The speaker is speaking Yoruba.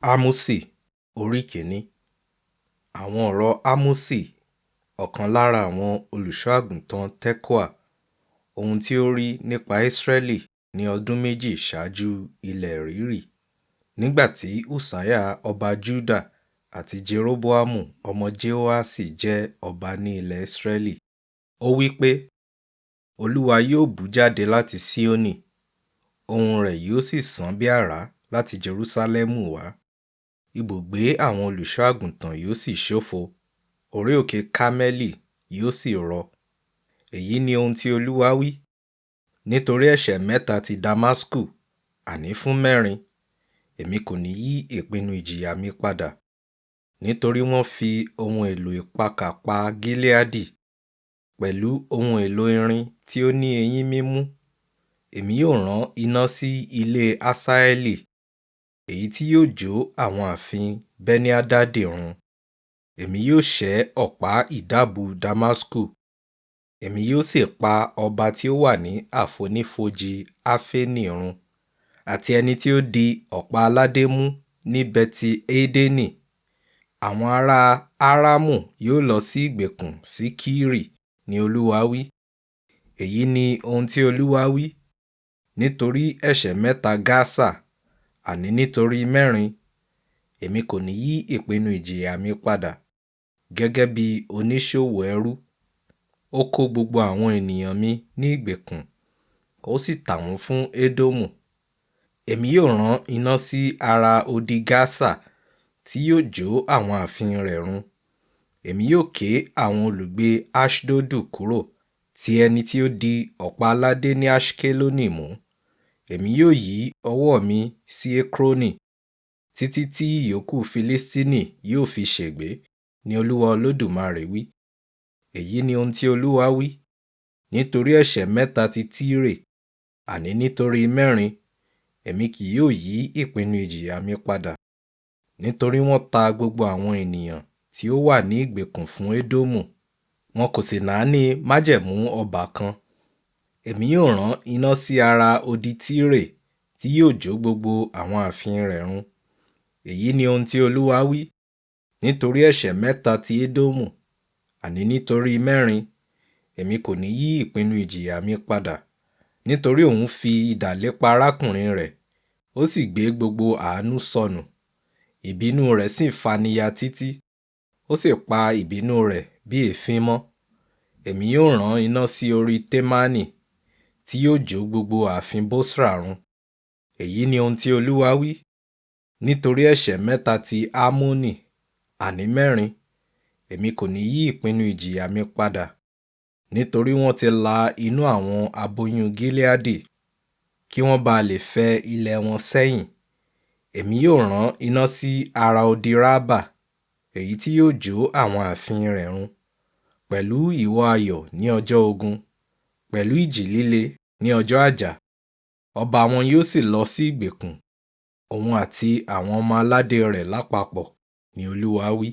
Ámósì orí kìíní. Àwọn ọ̀rọ̀ Ámósì, ọ̀kan lára àwọn olùṣọ́-àgùntàn Tekoa, ohun tí ó rí nípa Israẹli ní ọdún méjì ṣáájú ilẹ̀ rírì, nígbà tí Ussiah ọba Juda àti Jeroboamu ọmọ Jehoaṣi jẹ́ ọba ní ilẹ̀ Israẹli. Ó wí pé, Olúwa yóò bú jáde láti Sioni, ohùn rẹ̀ yóò sì sán bí àrá láti Jerusalẹmu wá. Ibùgbé àwọn olùṣọ́-àgùntàn yóò sì ṣófo, orí òkè Karmeli yóò sì rọ. Èyí ni ohun tí Olúwa wí: Nítorí ẹ̀ṣẹ̀ mẹ́ta ti Damasku, àní fún mẹ́rin, èmi kò ní yí ìpinnu ìjìyà mi padà. Nítorí wọ́n fi ohun èlò ìpakà pa Gileadi, pẹ̀lú ohun èlò irin tí ó ní eyín mímú. Èmi yóò rán iná sí ilé Hasaeli, èyí tí yóò jó àwọn ààfin Beni-Hadadi run. Èmi yóò ṣẹ́ ọ̀pá ìdábùú Damasku, èmi yóò sì pa ọba tí ó wà ní àfonífojì Afeni run, àti ẹni tí ó di ọ̀pá aládé mú ní Beti-Edeni. Àwọn ará Aramu yóò lọ sí ìgbèkùn sí Kiri, ní Olúwa wí. Èyí ni ohun tí Olúwa wí: Nítorí ẹ̀ṣẹ̀ mẹ́ta Gasa, àní nítorí mẹ́rin, èmi kò ní yí ìpinnu ìjìyà mi padà. Gẹ́gẹ́ bí oníṣòwò ẹrú, ó kó gbogbo àwọn ènìyàn mi ní ìgbèkùn, ó sì tà wọ́n fún Edomu. Èmi yóò rán iná sí ara odi Gasa tí yóò jó àwọn ààfin rẹ̀ run. Èmi yóò ké àwọn olùgbé Aṣdodu kúrò, ti ẹni tí ó di ọ̀pá aládé ní Aṣkeloni mú. Èmi yóò yí ọwọ́ mi sí Ekroni, títí tí ìyókù Filistini yóò fi ṣègbé, ní Olúwa Olódùmarè wí. Èyí ni ohun tí Olúwa wí: Nítorí ẹ̀ṣẹ̀ mẹ́ta ti Tire, àní nítorí mẹ́rin, èmi kì yóò yí ìpinnu ìjìyà mi padà. Nítorí wọ́n ta gbogbo àwọn ènìyàn tí ó wà ní ìgbèkùn fún Edomu, wọn kò sì náání májẹ̀mú ọbàkan. Èmi yóò rán iná sí ara odi Tire tí yóò jó gbogbo àwọn ààfin rẹ̀ run. Èyí ni ohun tí Olúwa wí: Nítorí ẹ̀ṣẹ̀ mẹ́ta ti Edomu, àní nítorí mẹ́rin, èmi kò ní yí ìpinnu ìjìyà mi padà. Nítorí òun fi idà lépa arákùnrin rẹ̀, ó sì gbé gbogbo àánú sọnù. Ìbínú rẹ̀ sì faniya títí, ó sì pa ìbínú rẹ̀ bí èéfín mọ́. Èmi yóò rán iná sí orí Temani, tí yóò jó gbogbo ààfin Bosra run. Èyí ni ohun tí Olúwa wí: Nítorí ẹ̀ṣẹ̀ mẹ́ta ti Ammoni, àní mẹ́rin, èmi kò ní yí ìpinnu ìjìyà mi padà. Nítorí wọ́n ti la inú àwọn aboyún Gileadi, kí wọ́n ba lè fẹ ilẹ̀ wọn sẹ́yìn. Èmi yóò rán iná sí ara odi Rabba, èyí tí yóò jó àwọn ààfin rẹ̀ run, pẹ̀lú ìwo ayọ̀ ní ọjọ́ ogun, pẹ̀lú ìjì líle ní ọjọ́ àjà. Ọba wọn yóò sì lọ sí ìgbèkùn, òun àti àwọn ọmọ aládé rẹ̀ lápapọ̀, ní Olúwa wí.